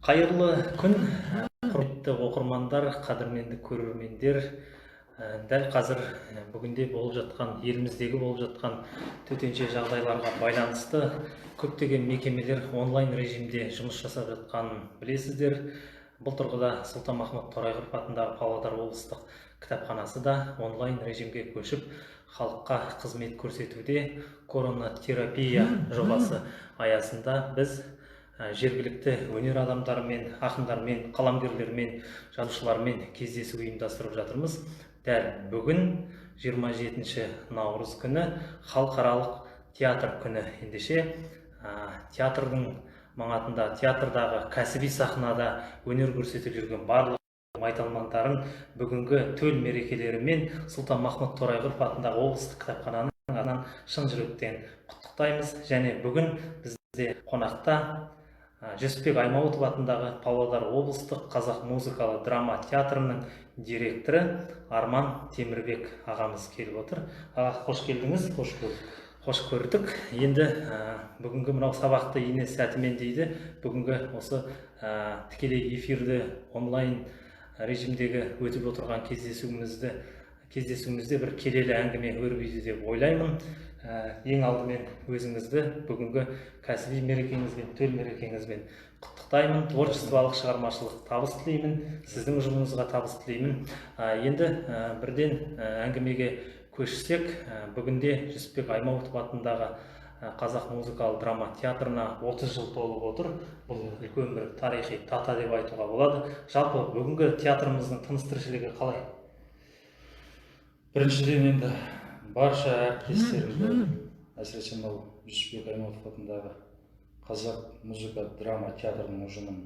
Қайырлы күн, құрметті оқырмандар, қадірменді көрермендер. Дәл қазір бүгінде болып жатқан, еліміздегі болып жатқан төтенше жағдайларға байланысты көптеген мекемелер онлайн режимде жұмыс жасап жатқанын білесіздер. Бұл тұрғыда Сұлтанмахмұт Торайғыров атындағы Павлодар облыстық кітапханасы да онлайн режимге көшіп, халыққа қызмет көрсетуде. Коронатерапия жобасы аясында біз жергілікті өнер адамдарымен, ақындармен, қаламгерлермен, жазушылармен кездесу ұйымдастырып жатырмыз. Дәл бүгін, 27 наурыз күні, халықаралық театр күні. Ендеше, театрдың маңатында, театрдағы кәсіби сахнада өнер көрсетіп жүрген барлық майталмандарын бүгінгі төл мерекелерімен Сұлтанмахмұт Торайғыров атындағы облыстық кітапхананың атынан шын жүректен құттықтаймыз. Және бүгін бізде қонақта Жүсіпбек Аймауытов атындағы Павлодар облыстық қазақ музыкалы драма театрының директоры Арман Темірбек ағамыз келіп отыр. Аға, қош келдіңіз! Қош көрдік. Қош көрдік. Енді бүгінгі мынау сабақты ине сәтімен дейді, бүгінгі осы тікелей эфирді, онлайн режимдегі өтіп отырған кездесуімізде бір келелі әңгіме өрбиді деп ойлаймын. Ең алдымен өзіңізді бүгінгі кәсіби мерекеңізбен, төл мерекеңізбен құттықтаймын, творчестволық, шығармашылық табыс тілеймін, сіздің ұжымыңызға табыс тілеймін. Енді бірден әңгімеге көшсек, бүгінде Жүсіпбек Аймауытов атындағы қазақ музыкалы драма театрына 30 жыл толып отыр. Бұл үлкен бір тарихи дата деп айтуға болады. Жалпы, бүгінгі театрымыздың тыныс тіршілігі қалай? Біріншіден, енді барша әріптестерімді, әсіресе мынау Жүсіпбек Аймауытов атындағы қазақ музыка драма театрының ұжымын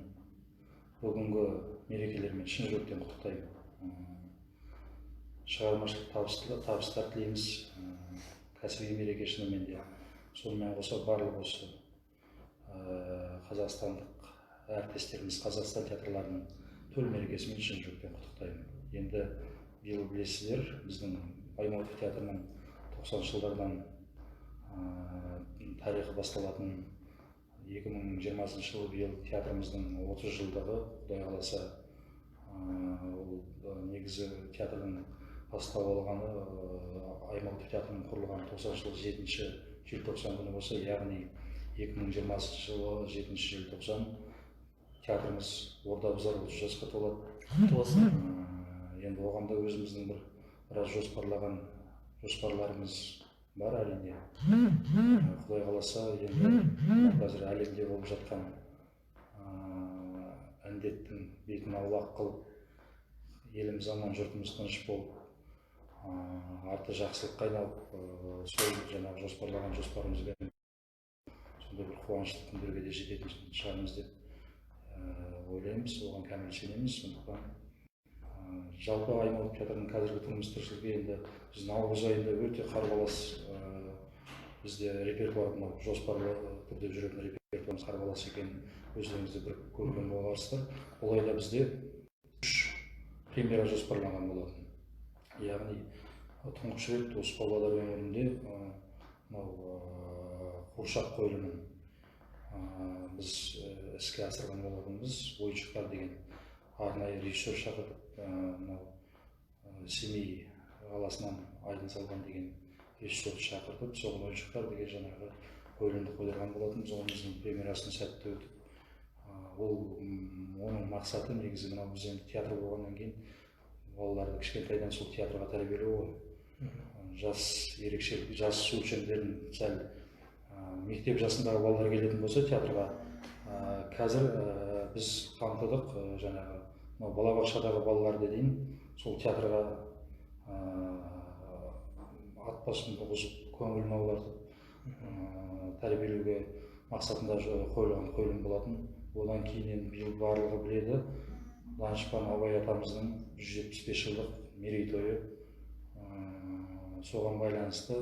бүгінгі мерекелермен шын жүректен құттықтаймын. Шығармашылық табыстар тілейміз. Кәсіби мереке шынымен де. Сонымен қоса барлық осы қазақстандық әріптестеріміз, Қазақстан театрларының төл мерекесімен шын жүректен құттықтаймын. Енді биыл, білесіздер, біздің Аймауытов театрының 90-шы жылдардан тарихы басталатын 2020 жылы, биыл театрымыздың 30 жылдығы, құдай қаласа. Ол негізі театрдың бастау алғаны, Аймауытов театрының құрылғаны 90 жылы 7 желтоқсан күні болса, яғни 2020 жылы 7 желтоқсан театрымыз орда бұзар 30 жасқа толады. Құтты болсын! Енді оған да өзіміздің біраз жоспарлаған жоспарларымыз бар, әрине. Құдай қаласа, енді мына қазір әлемде болып жатқан індеттің бетін аулақ қылып, еліміз аман, жұртымыз тыныш болып, арты жақсылыққа айналып, сол жаңағы жоспарлаған жоспарымызбен сондай бір қуанышты күндерге де жететін шығармыз деп ойлаймыз, оған кәміл сенеміз. Сондықтан жалпы Аймауытов театрының қазіргі тұрмыс тіршілігі, енді біз наурыз айында өте қарбалас, бізде репертуар, мынау жоспарлы түрде жүретін репертуарымыз қарбалас екенін өздеріңіз де бір көрген боларсыздар. Ол айда бізде үш премьера жоспарланған болатын, яғни тұңғыш рет осы Павлодар өңірінде мынау қуыршақ қойылымын біз іске асырған болатынбыз. «Ойыншықтар» деген, арнайы режиссер шақыртып, мынау Семей қаласынан Айдын Салған деген режиссерді шақыртып, соған «Ойыншықтар» деген жаңағы қойылымды қойдырған болатынбыз. Онымыздың премьерасын сәтті өтіп, ол оның мақсаты негізі мынау біз енді театр болғаннан кейін балаларды кішкентайдан сол театрға тәрбиелеу ғой. Жас ерекшелік, жас өлшемдерін сәл, мектеп жасындағы балалар келетін болса театрға, қазір біз қамтыдық, жаңағы мынау балабақшадағы балаларды дейін сол театрға ат басын бұрғызып, көңілін аулартып, тәрбиелеуге мақсатында қойылған қойылым болатын. Одан кейін енді биыл барлығы біледі, данышпан Абай атамыздың 175 жылдық мерейтойы, соған байланысты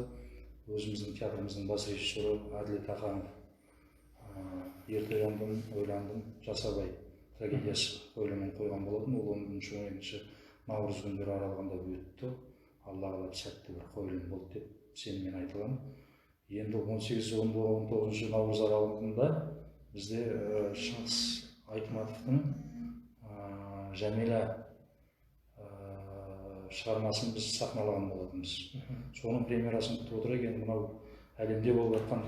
өзіміздің театрымыздың бас режиссері Әділет Аханов «Ерте ояндым, ойландым, жас Абай» трагедиясы қойылымын қойған болатын. Ол 11, 12 наурыз күндері аралығында өтті. Алла қалап, сәтті бір қойылым болды деп сеніммен айта аламын. Енді 18, 19 наурыз аралығында бізде Шыңғыс Айтматовтың Жәмила шығармасын біз сахналаған болатынбыз. Соның премьерасын күтіп отыр екен. Мынау әлемде болып жатқан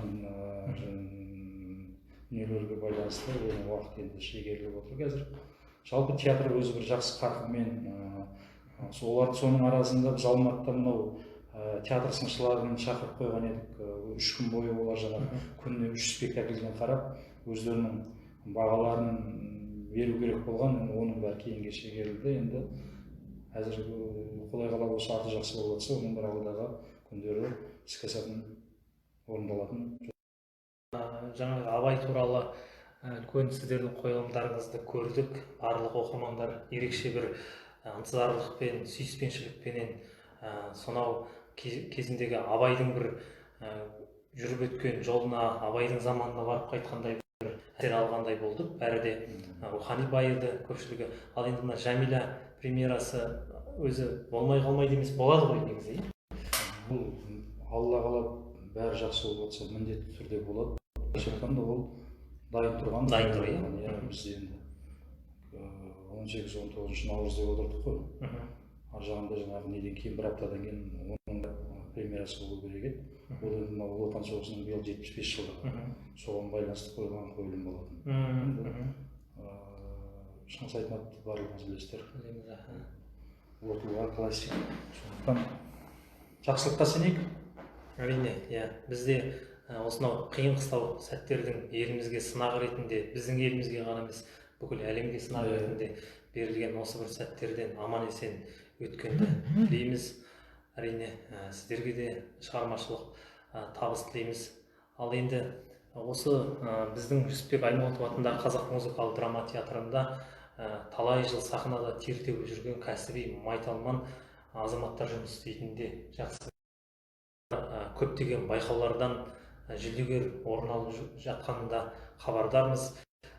дүниелерге байланысты оның уақыт енді шегеріліп отыр қазір. Жалпы театр өзі бір жақсы қарқынмен, солар, соның арасында біз Алматыда мынау театр сыншыларын шақырып қойған едік. 3 күн бойы олар жаңағы күніне 3 спектакльден қарап, өздерінің бағаларын беру керек болған. Оның бәрі кейінге шегерілді. Енді әзір Құдай қалап осы арты жақсы болып жатса, оның бәрі алдағы күндері іске асатын, орындалатын. Жаңағы Абай туралы үлкен сіздердің қойылымдарыңызды көрдік. Барлық оқырмандар ерекше бір ынтызарлықпен, сүйіспеншілікпенен сонау кезіндегі Абайдың бір жүріп өткен жолына, Абайдың заманына барып қайтқандай бір әсер алғандай болды. Бәрі де рухани байыды көпшілігі. Ал енді мына Жәмила премьерасы өзі болмай қалмайды емес, болады ғой негізі, иә? Бұл Алла қалап, бәрі жақсы болып жатса, міндетті түрде болады. Былайша айтқанда, ол дайын тұрған. Дайын тұр, иә? Иә, біз енді 18-19 наурыз деп отырдық қой. Ар жағында жаңағы неден кейін, бір аптадан кейін оның премьерасы болу керек еді. Ол енді мынау Ұлы Отан соғысының биыл 75 жылдығы, соған байланысты қойылған қойылым болатын. Шыңғыс Айтматовты барлығыңыз білесіздер. Білеміз, аха. Ұлы тұлға, классик. Сондықтан жақсылыққа сенейік. Әрине, иә, бізде осынау қиын қыстау сәттердің елімізге сынақ ретінде, біздің елімізге ғана емес, бүкіл әлемге сынақ ретінде берілген осы бір сәттерден аман есен өткенді тілейміз. Әрине, сіздерге де шығармашылық табыс тілейміз. Ал енді осы біздің Жүсіпбек Аймауытов атындағы Қазақ музыкалық драма театрында талай жыл сахнада тер төгіп жүрген кәсіби майталман азаматтар жұмыс істейтін де жақсы. Көптеген байқаулардан жүлдегер орын алып жатқанында хабардармыз.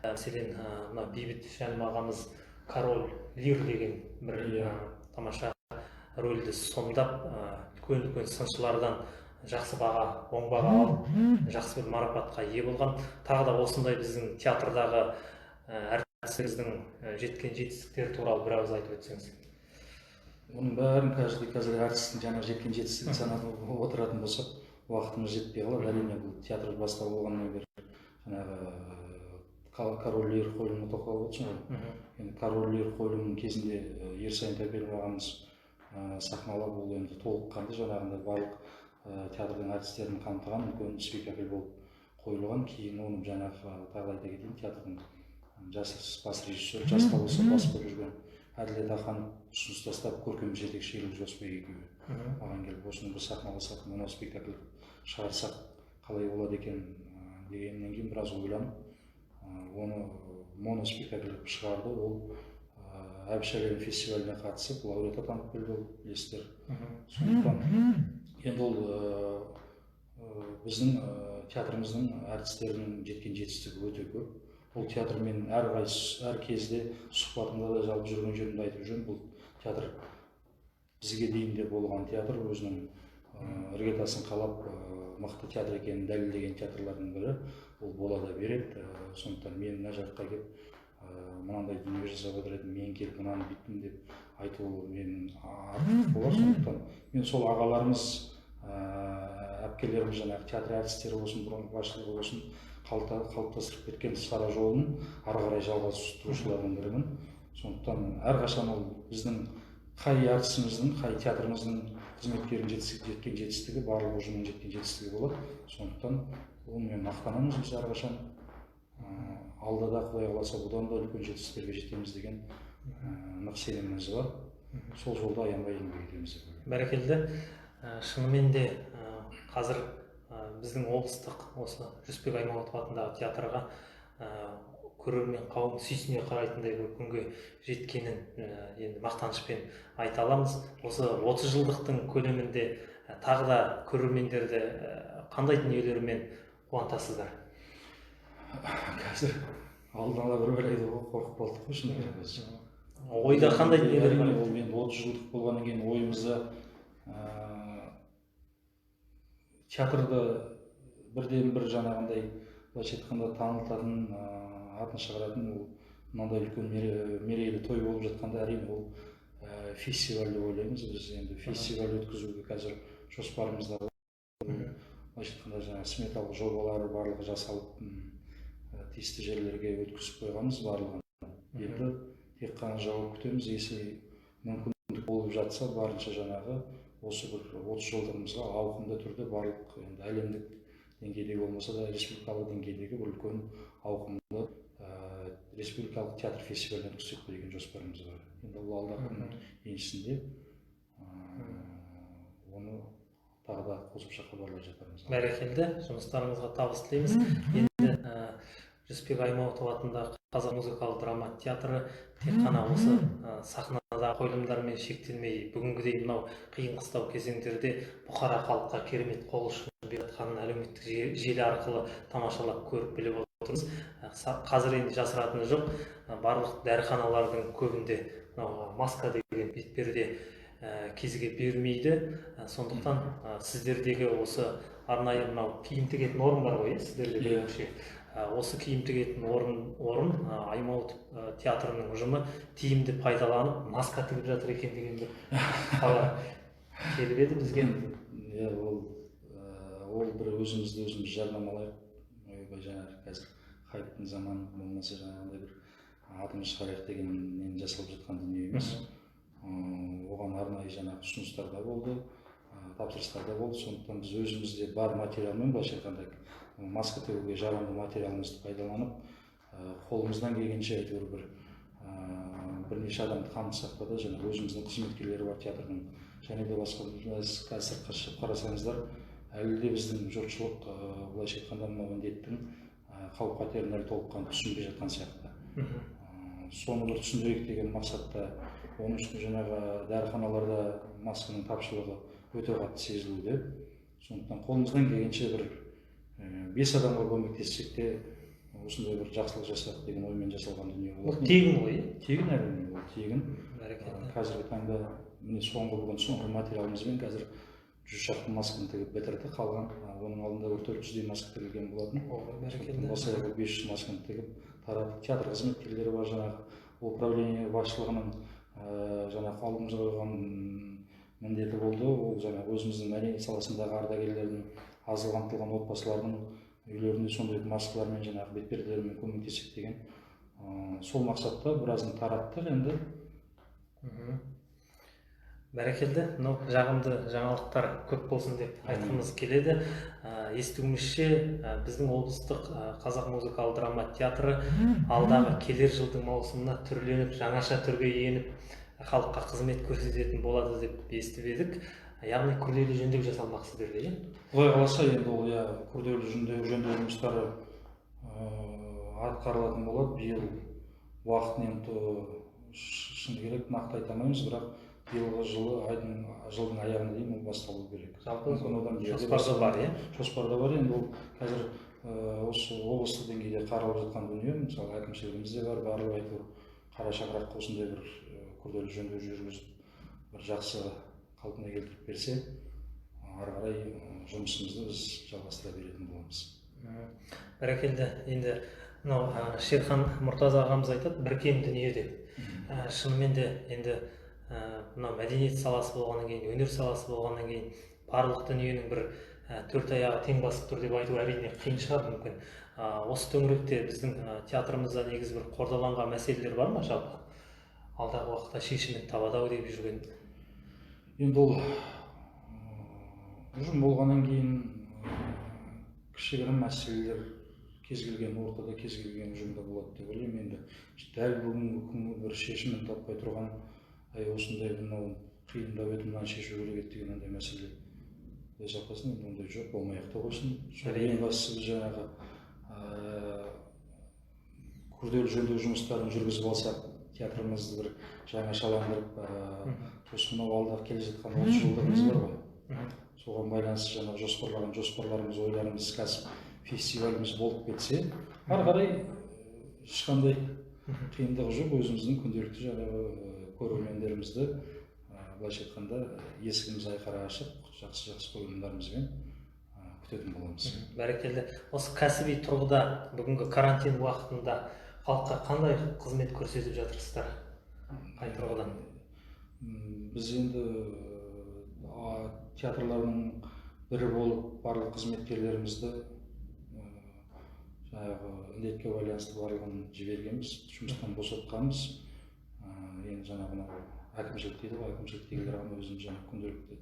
Мәселен, мына Бейбіт Шәлім ағамыз Король Лир деген бір тамаша рөлді сомдап, үлкен үлкен сыншылардан жақсы баға, оң баға алып, жақсы бір марапатқа ие болған. Тағы да осындай біздің театрдағы әртістеріміздің жеткен жетістіктері туралы бір ауыз айтып өтсеңіз. Оның бәрін қазір әртістің жаңағы жеткен жетістігін санап отыратын болсақ, уақытымыз жетпей қалады. Әрине, бұл театр бастау болғаннан бері жаңағы Король Лир қойылымына тоқталып отырсың ғой. Енді Король Лир қойылымының кезінде Ерсайын Тәпелов ағамыз сахналап, ол енді толыққанды жаңағындай барлық театрдың әртістерін қамтыған үлкен спектакль болып қойылған. Кейін оны жаңағы тағы да айта кетейін, театрдың жас бас режиссер, жас та болса бас болып жүрген Әділет Аханов ұсыныс тастап, көркем жетекші Елеу Жоспай екеуі маған келіп, осыны бір сахналасақ, моноспектакль шығарсақ қалай болады екен дегеннен кейін біраз ойланып, оны моноспектакль қылып шығарды. Ол Әбіш әлем фестиваліне қатысып, лауреат атанып келді, ол білесіздер. Сондықтан енді ол біздің театрымыздың әртістерінің жеткен жетістігі өте көп. Бұл театрмен әрқайсысы әр кезде сұхбатымда да, жалпы жүрген жерімде айтып жүремін. Бұл театр бізге дейін де болған театр, өзінің іргетасын қалап, мықты театр екенін дәлелдеген театрлардың бірі ол бола да береді. Сондықтан мен мына жаққа келіп, мынандай дүние жасап отыр едім, мен келіп мынаны бүйттім деп айту менің артықтық болар. Сондықтан мен сол ағаларымыз, әпкелеріміз, жаңағы театр әртістері болсын, бұрынғы басшылығы болсын, қалыптастырып кеткен сара жолын ары қарай жалғастырушылардың бірімін. Сондықтан әрқашан ол біздің қай әртісіміздің, қай театрымыздың қызметкерінің жеткен жетістігі барлық ұжымның жеткен жетістігі болады. Сондықтан онымен мақтанамыз біз әрқашан. Алда да Құдай қаласа бұдан да үлкен жетістіктерге жетеміз деген нық сеніміміз бар. Сол жолда аянбай еңбек етеміз деп ойлаймын. Бәрекелді. Шынымен де, қазір біздің облыстық осы Жүсіпбек Аймауытов атындағы театрға көрермен қауым сүйсіне қарайтындай бір күнге жеткенін енді мақтанышпен айта аламыз. Осы 30 жылдықтың көлемінде тағы да көрермендерді қандай дүниелермен қуантасыздар? Қазір алдын ала бір бәле айтуға қорқып қалдық қой, шыны керек біз. Ойда қандай дүниелер бар? Әрине, ол енді 30 жылдық болғаннан кейін ойымызда театрды бірден бір жаңағындай былайша айтқанда танылтатын, атын шығаратын ол Мынандай үлкен мерейлі той болып жатқанда, әрине, ол фестиваль деп ойлаймыз. Біз енді фестиваль өткізуге қазір жоспарымызда, былайша айтқанда, жаңағы сметалық жобалар барлығы жасалып, тиісті жерлерге өткізіп қойғанбыз барлығын. Енді тек қана жауап күтеміз. Если мүмкіндік болып жатса, барынша жаңағы осы бір 30 жылдығымызға ауқымды түрде, барлық енді әлемдік деңгейде болмаса да, республикалық деңгейдегі бір үлкен ауқымды республикалық театр фестивалін өткізсек пе деген жоспарымыз бар. Енді ол алдағы күннің еншісінде, оны тағы да қосымша хабарлай жатармыз. Бәрекелді, жұмыстарыңызға табыс тілейміз. Енді Жүсіпбек Аймауытов атындағы Қазақ музыкалық драма театры тек қана осы сахнадағы қойылымдармен шектелмей, бүгінгідей мынау қиын қыстау кезеңдерде бұқара халыққа керемет қол ұшын беріп жатқанын әлеуметтік желі арқылы тамашалап, көріп, біліп отырмыз. Қазір енді жасыратыны жоқ, барлық дәріханалардың көбінде мынау маска деген бетперде кезіге бермейді. Сондықтан сіздердегі осы арнайы мынау киім тігетін орын бар ғой, иә, сіздерде? Иә. Бөлімше. Осы киім тігетін орын Аймауытов театрының ұжымы тиімді пайдаланып, маска тігіп жатыр екен деген бір хабар келіп еді бізге. Иә, ол бір өзімізді өзіміз жарнамалайық, ойбай, жаңағы қазір хайптың заманы, болмаса жаңағындай бір атымыз шығарайық дегеннен жасалып жатқан дүние емес. Оған арнайы жаңағы ұсыныстар да болды, тапсырыстар да болды. Сондықтан біз өзімізде бар материалмен, былайша айтқанда, маска тігуге жарамды материалымызды пайдаланып, қолымыздан келгенше әйтеуір бір бірнеше адамды қамтысақ та да, жаңағы өзіміздің қызметкерлері бар театрдың және де басқа. Біз қазір сыртқа шығып қарасаңыздар, әлі де біздің жұртшылық, былайша айтқанда, мынау індеттің қауіп қатерін әлі толыққанды түсінбей жатқан сияқты. Соны бір түсіндірейік деген мақсатта. Оның үстіне жаңағы дәріханаларда масканың тапшылығы өте қатты сезілуде. Сондықтан қолымыздан келгенше бір бес адамға көмектессек те, осындай бір жақсылық жасадық деген оймен жасалған дүние Ол болатын. тегін ғой, иә? Тегін, әрине, ол тегін. Бәрекелді. Қазіргі таңда, міне, соңғы, бүгін соңғы материалымызбен қазір 100 шақты масканы тігіп бітірдік. Қалған, оның алдында бір 400-дей маска тігілген болатын. Ой, бәрекелді. Бас аяғы 500 масканы тігіп тараттық. Театр қызметкерлері бар, жаңағы управление басшылығының жаңағы алдымызға қойған міндеті болды. Ол жаңағы өзіміздің мәдениет саласындағы ардагерлердің, аз қамтылған отбасылардың үйлерінде сондай маскалармен, жаңағы бетперделермен көмектесек деген, сол мақсатта біразын тараттық енді. Бәрекелді, мынау жағымды жаңалықтар көп болсын деп айтқымыз келеді. Естуімізше, біздің облыстық Қазақ музыкалық драма театры алдағы келер жылдың маусымына түрленіп, жаңаша түрге еніп, халыққа қызмет көрсететін болады деп естіп едік. Яғни күрделі жөндеу жасалмақ сіздерде, иә? Құдай қаласа, енді ол, иә, күрделі жөндеу жұмыстары атқарылатын болады. Биыл уақытын енді шыны керек, нақты айта алмаймыз, бірақ биылғы жылы айдың, жылдың аяғына дейін ол басталу керек. Жалпы Мүмкін одан бері де жоспарда бар, иә? Жоспарда бар. Енді ол қазір осы облыстық деңгейде қаралып жатқан дүние. Мысалы, әкімшілігімізде бар, барлығы әйтеуір қара шаңыраққа осындай бір күрделі жөндеу жүргізіп, бір жақсы қалпына келтіріп берсе, ары қарай жұмысымызды біз жалғастыра беретін боламыз. Бәрекелді. Енді мынау Шерхан Мұртаза ағамыз айтады, бір кем дүние деп. Шынымен де енді мынау мәдениет саласы болғаннан кейін, өнер саласы болғаннан кейін, барлық дүниенің бір төрт аяғы тең басып тұр деп айту, әрине, қиын шығар мүмкін. Осы төңіректе біздің театрымызда негізі бір қордаланған мәселелер бар ма, жалпы алдағы уақытта шешімін табады ау деп жүрген? Енді ол ұжым болғаннан кейін кішігірім мәселелер кез келген ортада, кез келген ұжымда болады деп ойлаймын. Енді дәл бүгінгі күнгі бір шешімін таппай тұрған, әй, осындай мынау қиындау еді, мынаны шешу керек еді деген ондай мәселе, Құдай сақтасын, енді ондай жоқ, болмай ақ та қойсын. Сол ең бастысы, біз жаңағы күрделі жөндеу жұмыстарын жүргізіп алсақ, театрымызды бір жаңашаландырып, осы мынау алдағы келе жатқан 30 жылдығымыз бар ғой, соған байланысты жаңағы жоспарлаған жоспарларымыз, ойларымыз іске асып, фестиваліміз болып кетсе, ары қарай ешқандай қиындығы жоқ. Өзіміздің күнделікті жаңағы көрермендерімізді, былайша айтқанда, есігіміз айқара ашық, жақсы жақсы қойылымдарымызбен күтетін боламыз. Бәрекелді. Осы кәсіби тұрғыда бүгінгі карантин уақытында Халыққа қандай қызмет көрсетіп жатырсыздар? Қай тұрғыдан? Біз енді театрлардың бірі болып, барлық қызметкерлерімізді жаңағы індетке байланысты барлығын жібергенбіз, жұмыстан босатқанбыз. Енді жаңағы мынау әкімшілік дейді ғой, әкімшіліктегілер ғана өзіміз жаңағы күнделікті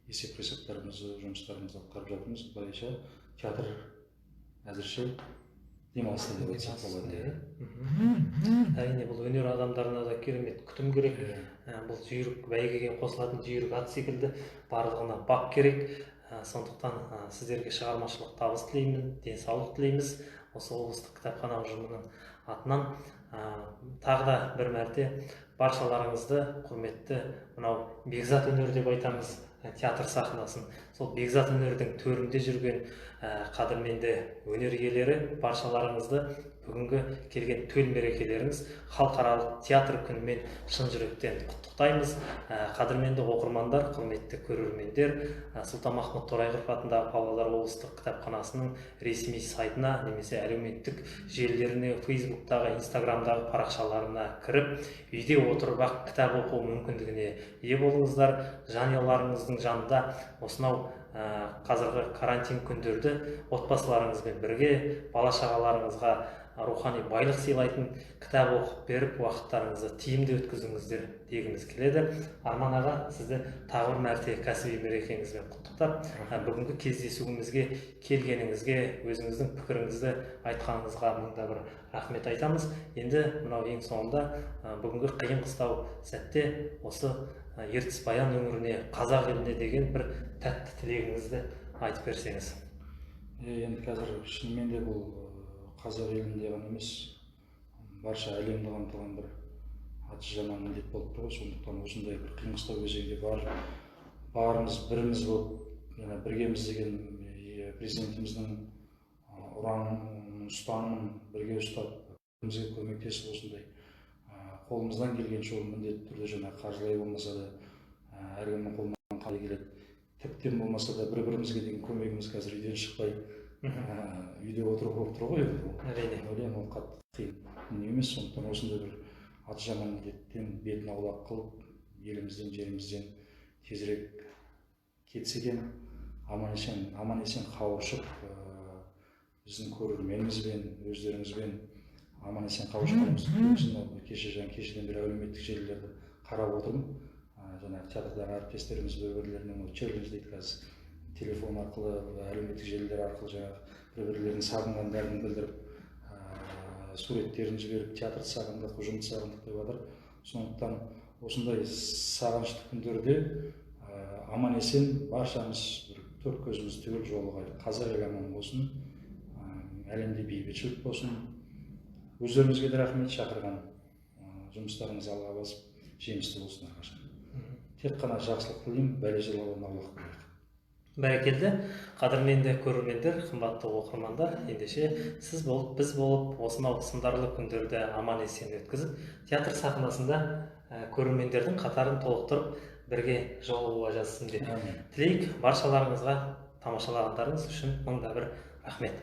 есеп қисаптарымызды, жұмыстарымызды атқарып жатырмыз. Былайша театр әзірше демалыста деп айтсақ болады. Әрине, бұл өнер адамдарына да керемет күтім керек. Бұл жүйрік бәйгеге қосылатын жүйрік ат секілді, барлығына бап керек. Сондықтан сіздерге шығармашылық табыс тілеймін, денсаулық тілейміз. Осы облыстық кітапхана ұжымының атынан тағы да бір мәрте баршаларыңызды құрметті мынау бекзат өнер деп айтамыз театр сахнасын, сол бекзат өнердің төрінде жүрген қадірменді өнер иелері, баршаларыңызды бүгінгі келген төл мерекелеріңіз халықаралық театр күнімен шын жүректен құттықтаймыз. Қадірменді оқырмандар, құрметті көрермендер, Сұлтанмахмұт Торайғыров атындағы Павлодар облыстық кітапханасының ресми сайтына немесе әлеуметтік желілеріне, Фейсбуктағы, Инстаграмдағы парақшаларына кіріп, үйде отырып ақ кітап оқу мүмкіндігіне ие болыңыздар. Жанұяларыңыздың жанында осынау қазіргі карантин күндерді отбасыларыңызбен бірге бала шағаларыңызға рухани байлық сыйлайтын кітап оқып беріп, уақыттарыңызды тиімді өткізіңіздер дегіміз келеді. Арман аға, сізді тағы бір мәрте кәсіби мерекеңізбен құттықтап, бүгінгі кездесуімізге келгеніңізге, өзіңіздің пікіріңізді айтқаныңызға мыңда бір рахмет айтамыз. Енді мынау ең соңында бүгінгі қиын қыстау сәтте осы Ертіс Баян өңіріне, қазақ еліне деген бір тәтті тілегіңізді айтып берсеңіз. Енді қазір шынымен де бұл қазақ елінде ғана емес, барша әлемді қамтыған бір аты жаман міндет болып тұр ғой. Сондықтан осындай бір қиын қыстау кезеңде барымыз біріміз болып, жаңа біргеміз деген президентіміздің ұранын, ұстанымын бірге ұстап, бізге көмектесіп, осындай қолымыздан келгенше ол міндетті түрде жаңа қаржылай болмаса да әркімнің қолынан қалай келеді, тіптен болмаса да бір-бірімізге деген көмегіміз қазір үйден шықпай үйде отыру болып тұр ғой енді. Әрине. Ойлаймын, ол қатты қиын дүние емес. Сондықтан осындай бір аты жаман індеттен бетін аулақ қылып, елімізден, жерімізден тезірек кетсе екен, аман есен қауышып, біздің көрерменімізбен, өздеріңізбен аман есен қауышқанымызды күтеміз. Мынау кешеден бері әлеуметтік желілерді қарап отырмын. Жаңағы театрдағы әріптестеріміз бір-бірлерінің челлендж дейді қазір, телефон арқылы, әлеуметтік желілер арқылы жаңағы бір-бірлерін сағынғандарын білдіріп, суреттерін жіберіп, театрды сағындық, ұжымды сағындық деп жатыр. Сондықтан осындай сағынышты күндерде аман есен баршамыз бір төрт көзіміз түгел жолығайық. Қазақ елі аман болсын, әлемде бейбітшілік болсын. Өздеріңізге де рахмет, шақырған жұмыстарыңыз алға басып, жемісті болсын әрқашан. Тек қана жақсылық тілеймін, бәле жалаудан аулақ болайық. Бәрекелді, қадірменді көрермендер, қымбатты оқырмандар, ендеше сіз болып, біз болып, осынау сындарлы күндерді аман есен өткізіп, театр сахнасында көрермендердің қатарын толықтырып, бірге жолығуға жазсын деп тілейік. Баршаларыңызға тамашалағандарыңыз үшін мың да бір рахмет.